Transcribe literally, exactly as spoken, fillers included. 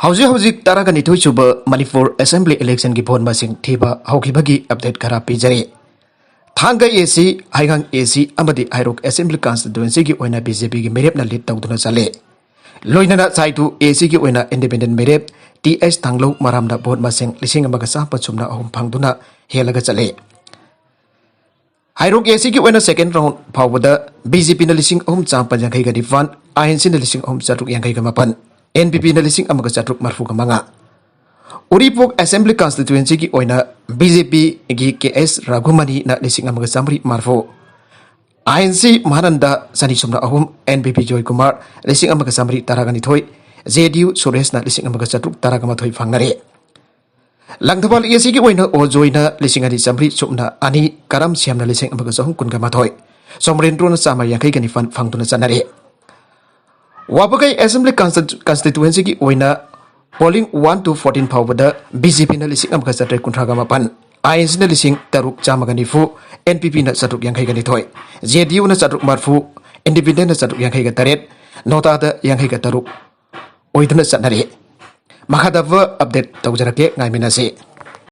ꯍꯧꯖꯤꯛ ꯍꯧꯖꯤꯛ ꯇꯔꯥꯒ ꯅꯤꯊꯣꯏ ꯁꯨꯕ ꯃꯅꯤꯄꯨꯔ ꯑꯦꯁꯦꯝꯕ꯭ꯂꯤ ꯏꯂꯦꯛꯁꯟꯒꯤ ꯚꯣꯠ ꯃꯁꯤꯡ ꯊꯤꯕ ꯍꯧꯈꯤꯕꯒꯤ ꯑꯞꯗꯦꯠ ꯈꯔ ꯄꯤꯖꯔꯤ꯫ ꯊꯥꯡꯒ ꯑꯦ ꯁꯤ, ꯍꯩꯉꯥꯡ ꯑꯦ ꯁꯤ ꯑꯃꯗꯤ ꯍꯩꯔꯣꯛ ꯑꯦꯁꯦꯝꯕ꯭ꯂꯤ ꯀꯟꯁꯇꯤꯇ꯭ꯋꯦꯟꯁꯤꯒꯤ ꯑꯣꯏꯅ ꯕꯤ ꯖꯦ ꯄꯤꯒꯤ ꯃꯤꯔꯦꯞꯅ ꯂꯤꯗ ꯇꯧꯗꯨꯅ ꯆꯠꯂꯤ꯫ ꯂꯣꯏꯅꯅ ꯆꯥꯏꯇꯨ ꯑꯦ ꯁꯤꯒꯤ ꯑꯣꯏꯅ ꯏꯟꯗꯤꯄꯦꯟꯗꯦꯟ ꯃꯤꯔꯦꯞ ꯇꯤ ꯑꯩꯆ ꯊꯥꯡꯂꯧ ꯃꯔꯥꯝꯅ ꯚꯣꯠ ꯃꯁꯤꯡ ꯂꯤꯁꯤꯡ ꯑꯃꯒ ꯆꯥꯝꯃꯥꯄꯟ ꯁꯨꯞꯅ ꯑꯍꯨꯝ ꯐꯪꯗꯨꯅ ꯍꯦꯜꯂꯒ ꯆꯠꯂꯤ꯫ ꯍꯩꯔꯣꯛ ꯑꯦ ꯁꯤꯒꯤ ꯑꯣꯏꯅ ꯁꯦꯀꯦꯟ ꯔꯥꯎꯟ ꯐꯥꯎꯕꯗ ꯕꯤ ꯖꯦ ꯄꯤꯅ ꯂꯤꯁꯤꯡ ꯑꯍꯨꯝ ꯆꯥꯝꯃꯥꯄꯟ ꯌꯥꯡꯈꯩꯒ ꯅꯤꯄꯥꯟ, ꯑꯥꯏ ꯑꯦꯟ ꯁꯤꯅ ꯂꯤꯁꯤꯡ ꯑꯍꯨꯝ ꯆꯥꯇ꯭ꯔꯨꯛ ꯌꯥꯡꯈꯩꯒ ꯃꯥꯄꯟ, ꯑꯦꯟ ꯄꯤ ꯄꯤꯅ ꯂꯤꯁꯤꯡ ꯑꯃꯒ ꯆꯥꯇ꯭ꯔꯨꯛ ꯃꯔꯤꯐꯨꯒ ꯃꯉꯥ꯫ ꯎꯔꯤꯄꯣꯛ ꯑꯦꯁꯦꯝꯕ꯭ꯂꯤ ꯀꯟꯁꯇꯤꯇ꯭ꯋꯦꯟꯁꯤꯒꯤ ꯑꯣꯏꯅ ꯕꯤ ꯖꯦ ꯄꯤꯒꯤ ꯀꯦ ꯑꯦꯁ ꯔꯘꯨꯃꯅꯤꯅ ꯂꯤꯁꯤꯡ ꯑꯃꯒ ꯆꯥꯝꯃꯔꯤ ꯃꯔꯤꯐꯨ, ꯑꯥꯏ ꯑꯦꯟ ꯁꯤ ꯃꯍꯥꯅꯟꯗ ꯆꯅꯤ ꯁꯨꯞꯅ ꯑꯍꯨꯝ, ꯑꯦꯟ ꯄꯤ ꯄꯤ ꯖꯣꯏꯀꯨꯃꯥꯔ ꯂꯤꯁꯤꯡ ꯑꯃꯒ ꯆꯥꯝꯃꯔꯤ ꯇꯔꯥꯒ ꯅꯤꯊꯣꯏ, ꯖꯦ ꯗꯤ ꯌꯨ ꯁꯨꯔꯦꯁꯅ ꯂꯤꯁꯤꯡ ꯑꯃꯒ ꯆꯥꯇ꯭ꯔꯨꯛ ꯇꯔꯥꯒ ꯃꯥꯊꯣꯏ ꯐꯪꯅꯔꯦ꯫ ꯂꯪꯊꯕꯥꯜ ꯑꯦ ꯁꯤꯒꯤ ꯑꯣꯏꯅ ꯑꯣ ꯖꯣꯏꯅ ꯂꯤꯁꯤꯡ ꯑꯅꯤ ꯆꯥꯝꯃꯔꯤ ꯁꯨꯞꯅ ꯑꯅꯤ, ꯀꯔꯝ ꯁ꯭ꯌꯥꯝꯅ ꯂꯤꯁꯤꯡ ꯑꯃꯒ ꯆꯍꯨꯝ ꯀꯨꯟꯒ ꯃꯥꯊꯣꯏ, ꯁꯣꯃꯔꯦꯟꯗ꯭ꯔꯣꯅ ꯆꯥꯝꯃ ꯌꯥꯡꯈꯩꯒ ꯅꯤꯄꯥꯟ ꯐꯪꯗꯨꯅ ꯆꯠꯅꯔꯦ꯫ ꯋꯥꯕꯒꯩ ꯑꯦꯁꯦꯝꯕ꯭ꯂꯤ ꯀꯟꯁꯇꯤ-, ꯀꯟꯁꯇꯤꯇ꯭ꯋꯦꯟꯁꯤꯒꯤ ꯑꯣꯏꯅ ꯄꯣꯂꯤꯡ ꯋꯥꯟ ꯇꯨ ꯐꯣꯔꯇꯤꯟ ꯐꯥꯎꯕꯗ ꯕꯤ ꯖꯦ ꯄꯤꯅ ꯂꯤꯁꯤꯡ ꯑꯃꯒ ꯆꯥꯇ꯭ꯔꯦꯠ ꯀꯨꯟꯊ꯭ꯔꯥꯒ ꯃꯥꯄꯟ, ꯑꯥꯏ ꯑꯦꯟ ꯁꯤꯅ ꯂꯤꯁꯤꯡ ꯇꯔꯨꯛ ꯆꯥꯝꯃꯒ ꯅꯤꯐꯨ, ꯑꯦꯟ ꯄꯤ ꯄꯤꯅ ꯆꯥꯇ꯭ꯔꯨꯛ ꯌꯥꯡꯈꯩꯒ ꯅꯤꯊꯣꯏ, ꯖꯦ ꯗꯤ ꯌꯨꯅ ꯆꯥꯇ꯭ꯔꯨꯛ ꯃꯔꯤꯐꯨ, ꯏꯟꯗꯤꯄꯦꯟꯗꯦꯟꯅ ꯆꯥꯇ꯭ꯔꯨꯛ ꯌꯥꯡꯈꯩꯒ ꯇꯔꯦꯠ, ꯅꯣꯇꯥꯗ ꯌꯥꯡꯈꯩꯒ ꯇꯔꯨꯛ ꯑꯣꯏꯗꯨꯅ ꯆꯠꯅꯔꯤ꯫ ꯃꯈꯥ ꯇꯥꯕ ꯑꯞꯗꯦꯠ ꯇꯧꯖꯔꯛꯀꯦ, ꯉꯥꯏꯃꯤꯟꯅꯁꯤ꯫